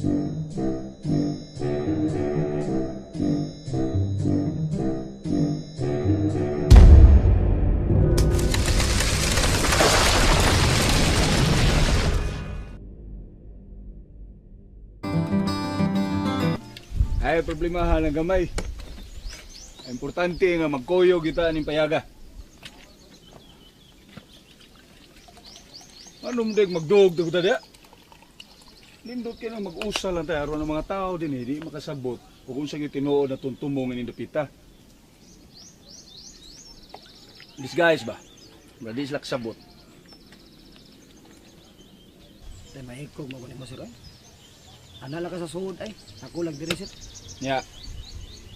Ay, problema ha ng gamay. Importante nga magkuyog kita ning payaga. Anong deg magdugdug ta diya? Nindot kay nang mag-usa lang tayo aron ang mga tao din eh, di makasabot o kung sa tinuod na tuntumong ini dapita. Disguise ba? Ba di sila kasabot. Tay mahikog mo mo sir ay. Ana lang ka sa suod ay. Ako lang diri sir. Nya.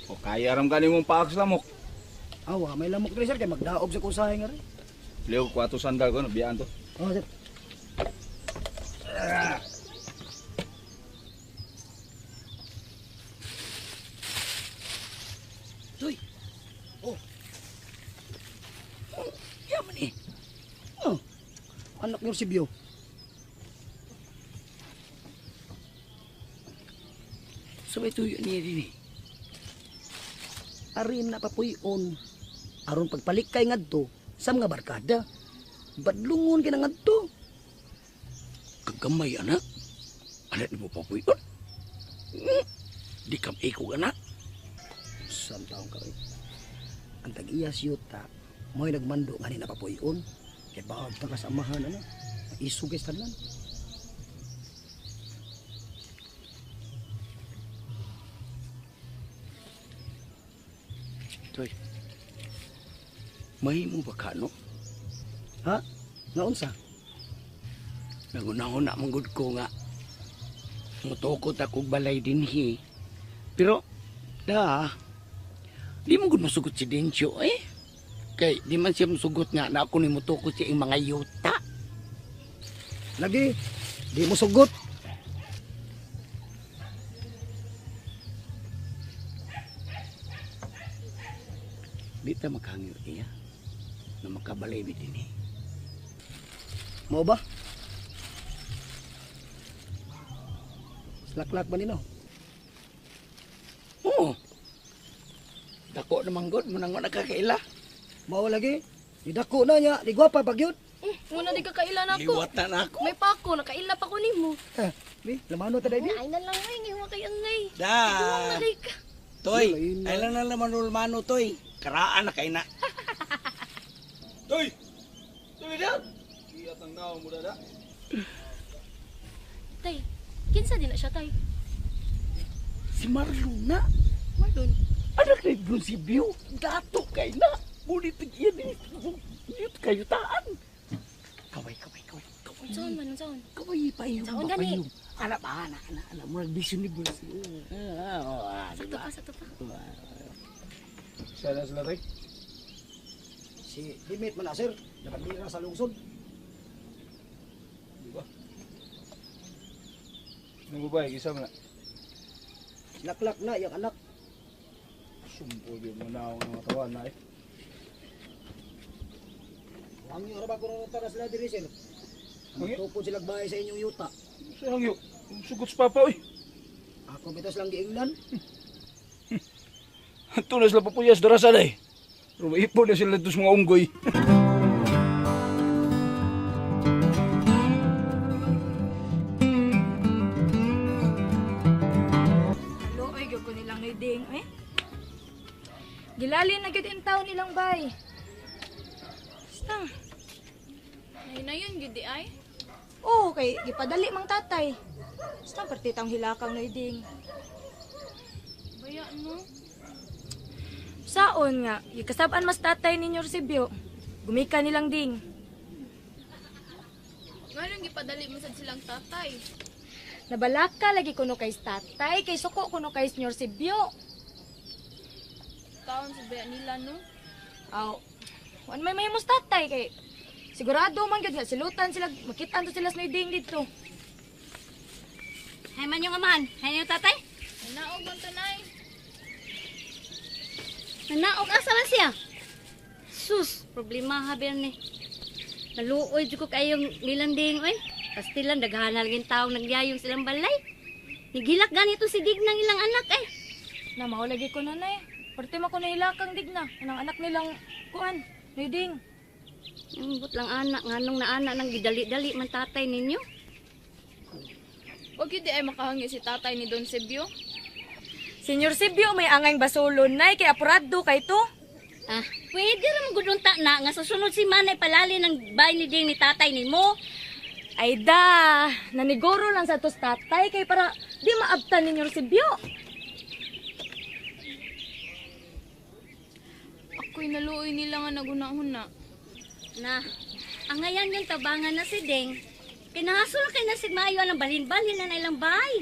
O kaya ram kani mong paaks lamok. Awa may lamok diri sir kay magdaob sa kusahay nga rin. Leo kwato sandal ko no biyaan to. Oh sir. Toy. Oh. Oh, yaman eh. Oh. Anak ni Eusebio. Sabay tuyo niya din eh. Arin na papuyon. Aron pagpalikay ngadto sa mga barkada. Badlungon kay na ngadto. Kagamay anak. Anak ni mo papuyon. Di kam ikog anak. Sam taong ka oy. Ang tag-iya siyuta, mo'y nagmando nga ni napapuyon. Kay baag ta kasamahan ano. Isog kay tanan. Toy. Mahimo ba ka no? Ha? Naunsa? Nagunahon na manggod ko nga. Mutukot akong balay dinhi. Pero, da, di mo gud masugot si Dencio eh. Kay di man siya musugot nga na ako ni mutukot siya yung mga yuta. Lagi, di mo sugot. Di ta maghangyo iya na makabalay mi dinhi. Mao ba? Slaklak ba nino? Oo. Dako naman gud mo nang nakakaila. Mao lagi. Di dako na niya, di gwapa pag yun. Muna di ka kailan ako. Liwat na na ako. May pako, nakaila pa ko nimo. Ha, bi, lamano ta dai bi. Ay na lang ay, ngayon kay angay. Da. Duwang na kay ka. Toy, Lain na. ay lang na naman ulmano toy. Karaan na kay na. Toy. Toy da. Iyat ang naong mo da. Tay, kinsa din na siya tay? Si Marlon na. Marlon. Anak ni Brunsibio, dato kay na. Ngunit iyan eh. Yut kayo taan. Kaway, kaway, kaway. Kaway. Saan man, saan? Kaway, payong. Saan gani? Payong. Anak ba, anak, anak, anak. Murag vision ni Brunsibio. Sakto pa, sakto pa. Sana sila tay. Si Dimit man na, sir. Nabandira sa lungsod. Di ba? Nung babae, kisa mo na. Slaklak na iyang anak. Sumpo di mo na akong mga tawa na eh. Hangyo ra ba kuno na sila diri sir? Hangyo? Magtukod sila bahay sa inyong yuta. Sa hangyo, sugot sa papa oy. Ako bitas lang giingnan. Ato na sila papuyas darasan eh. Pero maipon na sila dito sa mga unggoy. Luoy gyud ko nilang niding eh. Gilalin na gyud in taon ilang bay. Basta. Ay na yun, gyud di ay. Oo, kay gipadali mang tatay. Basta partitang hilakang noiding. Baya no. Saon nga, gikasab-an mas tatay ninyo Eusebio. Gumika nilang ding. Nganong gipadali man sad silang tatay? Nabalaka lagi kuno kay tatay, kay suko kuno kay Senyor Eusebio. Taon sa baya nila no. Aw, wan may mahimos tatay kay sigurado man gyud nga silutan sila, makitaan to sila sa noiding dito. Hay man yung amahan. Hay yung tatay. Nanaog man tanay. Nanaog asa man siya. Sus, problema ha ni. Naluoy jud ko kayong nilanding oy. Pastilan daghan na laging taong nagyayong silang balay. Nigilak ganito si Dignang ilang anak eh. Na mao lagi ko nanay. Parte man ko nahilakang Digna. Anang anak nilang kuan, Niding. Ambot lang anak, nganong naana nang gidali-dali man tatay ninyo. Wag yun di ay makahangi si tatay ni Don Sebio. Senyor Sibyo may angay basolon nay kay apurado kay to. Ah, pwede ra man gud unta na nga sa sunod si Manay palali ng bay ni Ding ni tatay nimo. Ay da, naniguro lang sa tos tatay kay para di maabtan ninyo Sibyo. Ako'y naluoy nila nga naghuna-huna. Na, angayan yung tabangan na si Ding. Kinahaso na kay na si Mayo ang balhin-balhin na ilang bay.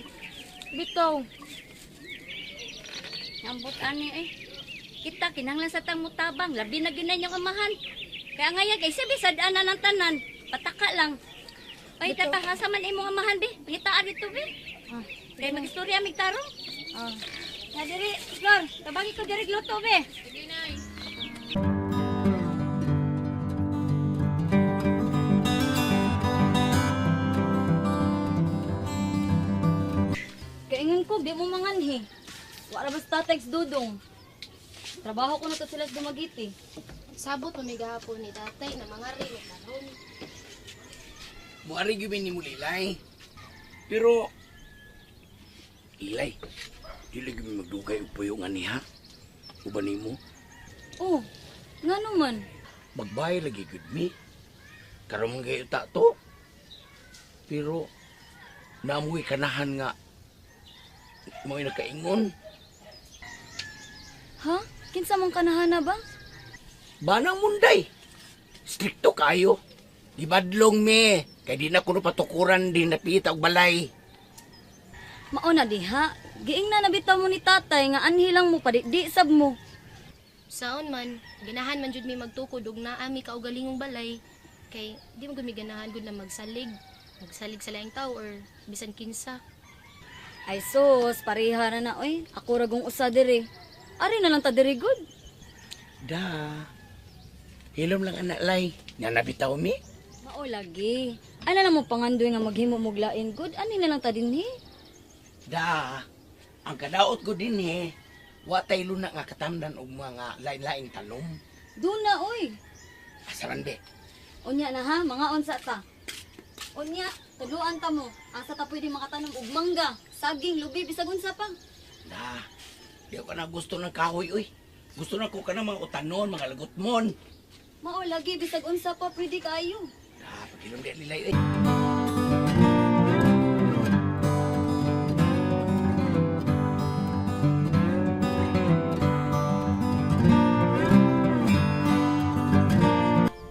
Bitaw. Ambot ani eh. Kita kinahanglan sa tang mutabang, labi na gyud na inyong amahan. Kaya ngayon kay sabi sa daanan ng tanan, pataka lang. Ay tatahasa man imong amahan be, pangitaan dito be. Ah, Kay magistorya mig tarong. ah. Na diri, Flor, tabagi ko diri gluto be. Sige, Nay. Kaingon ko, di mo manganhi. Wala ba sa tatay dudong? Trabaho ko na to sila sa Dumaguete. Sabot mamigahapon ni tatay na mga rin karon. Muari gyud ni mo lilay. Pero Ilay, dili gyud mi magdugay og puyo nga niha. Uban nimo, Oh, ngano man? magbay lagi gyud mi. Karon man kayo ta to. Pero naamoy kanahan nga mo'y nakaingon. Ha? Kinsa man kanahana ba? Banang munday. Strikto kayo. Gibadlong mi. Kay di na kuno patukuran din napita og balay. Mao na diha. Giing na nabitaw mo ni tatay nga anhi lang mo padidi sab mo. Saon man, ganahan man jud mi magtukod og naa mi kaugalingong balay kay di man gud mi ganahan gud na magsalig. Magsalig sa laing tao or bisan kinsa. Ay sus, pareha na na oy. Ako ra gong usa diri. Ari na lang ta diri gud. Da. Hilom lang anak lay. Nga nabitaw mi. Mao lagi. Ana lang mo pangandoy nga maghimo mo lain gud. Ani na lang ta dinhi. Da. Ang kadaot ko din eh. Wa tay luna nga katamdan og mga lain-laing tanom. Duna oy. Asa man be? Unya na ha, mga unsa ta. Unya, tuluan ta mo. Asa ta pwede makatanom og mangga, saging, lubi, bisag unsa pa. Da. Di ko na gusto ng kahoy oy. Gusto na ko ka ng mga utanon, mga lagutmon. Mao lagi bisag unsa pa pwede kaayo. Da, pagilom di lilay oy.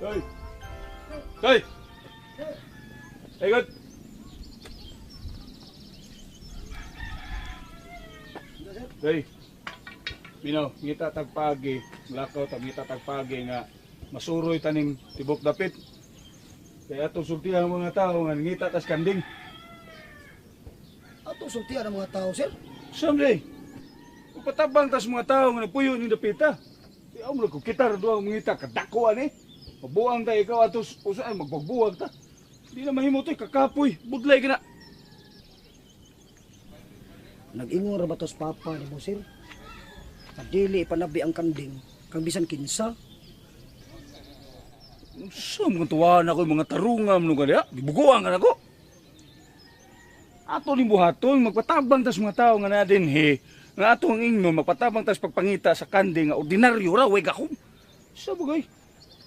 Hoy! Hoy! Hey, good. Hey. Minaw, ngita tagpagi, lakaw ta ngita tagpagi nga masuroy taning tibok dapit. Kaya atong sultihan ang mga tao nga ngita tas kanding. Atong sultian ang mga tao, sir. Someday, upatabang tas mga tao nga nagpuyo ning dapita. Di ako mo kita ra duha mangita kadako ani. Mabuang ta ikaw atos usa ay magbagbuwag ta. Di na mahimo to kakapoy, budlay ka na. Nag-ingon ra ba tos papa ni mo, sir? Nga dili ipanabi ang kanding kang bisan kinsa. Unsa mga tuwahan ako mga tarungam no kaya? Gibuguan ka nako. Ato ning buhaton magpatabang tas mga tao nga naa dinhi nga ato ang ingno magpatabang tas pagpangita sa kanding nga ordinaryo ra way gakom. Sa bagay.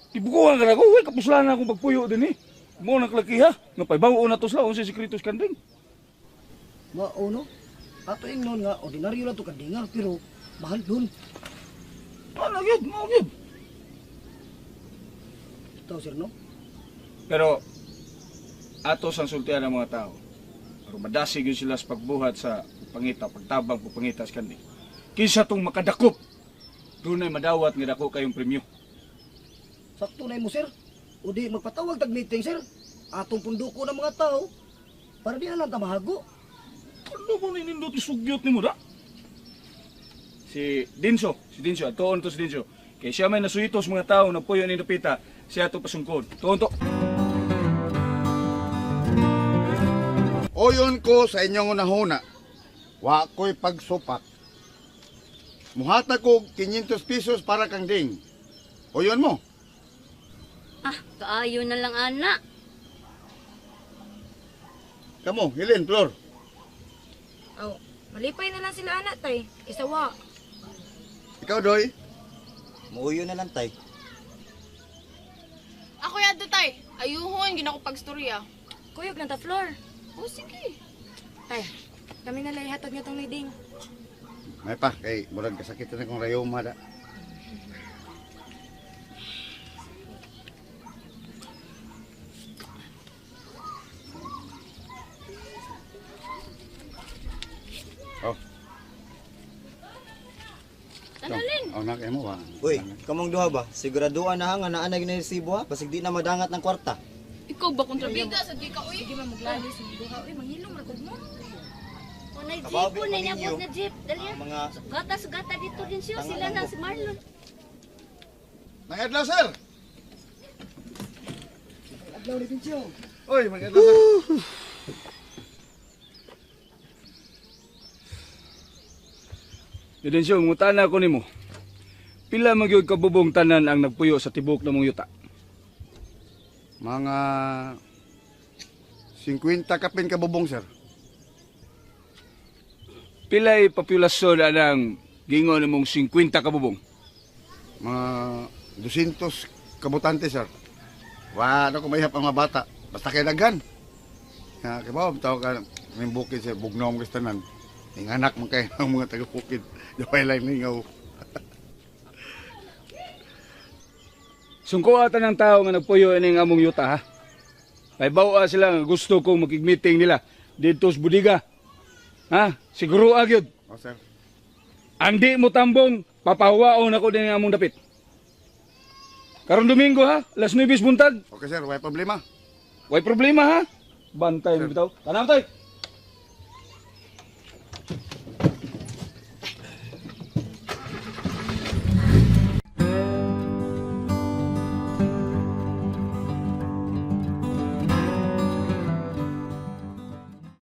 Gibuguan ka nako, way kapuslan akong pagpuyo dinhi. Mo nang klakiha, nga paybaw na to sila unsa sekretos kanding. Mao no. Ato ingnon nga ordinaryo lang to kandinga pero mahal dun. Ano gyud, mao gyud. Tao sir no. Pero ato sang sultian ang mga tao. Pero madasig yun sila sa pagbuhat sa pangita, pagtabang pagpangita sa kanding. Kinsa tong makadakop, dunay madawat nga dako kayong premyo. Sakto na mo sir. O di magpatawag tag meeting sir. Atong punduko ng mga tao para di na lang ta mahago. Ano ba ninindot sugyot nimo da? Si Dinso, si Dinso, atuon to si Dinso. Kay siya may nasuitos mga tao na puyo ni Dapita, siya ato pasungkod. Tuon to. Oyon ko sa inyong unahuna. Wa ko'y pagsupak. Muhatag ko 500 pesos para kang Ding. O yun mo. Ah, kaayo na lang ana. Kamo, Helen, Flor. Aw, malipay na lang sila ana tay. Isawa. Ikaw, Doy. Muuyo na lang tay. Ako yadto tay. Ayuhon gina ko pagstorya. Kuyog lang ta Flor. Oh sige. Tay, kami na lang ihatod nga tong leading. May pa, kay murag kasakit na kong rayoma da. Oh. Tanalin. Oh, nak mo ba? Uy, kamong duha ba? Siguraduan na ha nga naa na gyud resibo ha. Basig di na madangat ng kwarta. Ikaw ba kontrabida sa di ka uy? Sige man maglalis mo duha uy, manghilom ra gud mo. Kunay jeep Kababi ko na pa inabot ninyo. na jeep. Dali Ang ah. mga Sugata, sugata dito din siya. Sila na si Marlon. Mangadlaw, sir. Adlaw ni Pincho. Oy, mangadlaw, sir. Didensyo, ngutana ko nimo. Pila man gyud kabubong tanan ang nagpuyo sa tibok ng mong yuta? Mga 50 kapin kabubong, sir. Pilay populasyon anang gingon nimong 50 kabubong? Mga 200 kabutante, sir. Wa na ko mahihap ang mga bata. Basta kay daghan. Ya, kay ba tawag ka ning bukid sir, bugnaw mo tanan. Ning anak man kay ang mga taga bukid. Daway lang lingaw. Sungko ata ng tao nga nagpuyo ining among yuta ha. Kay bawa sila nga gusto kong makig-meeting nila didto sa budiga. Ha? Siguro agyod. Oh, sir. Ang di mo tambong, papahuwaon ako din ang among dapit. Karon Domingo ha, alas 9 buntag. Okay, sir, way problema. Way problema ha. Bantay mo bitaw. Tanaw tay.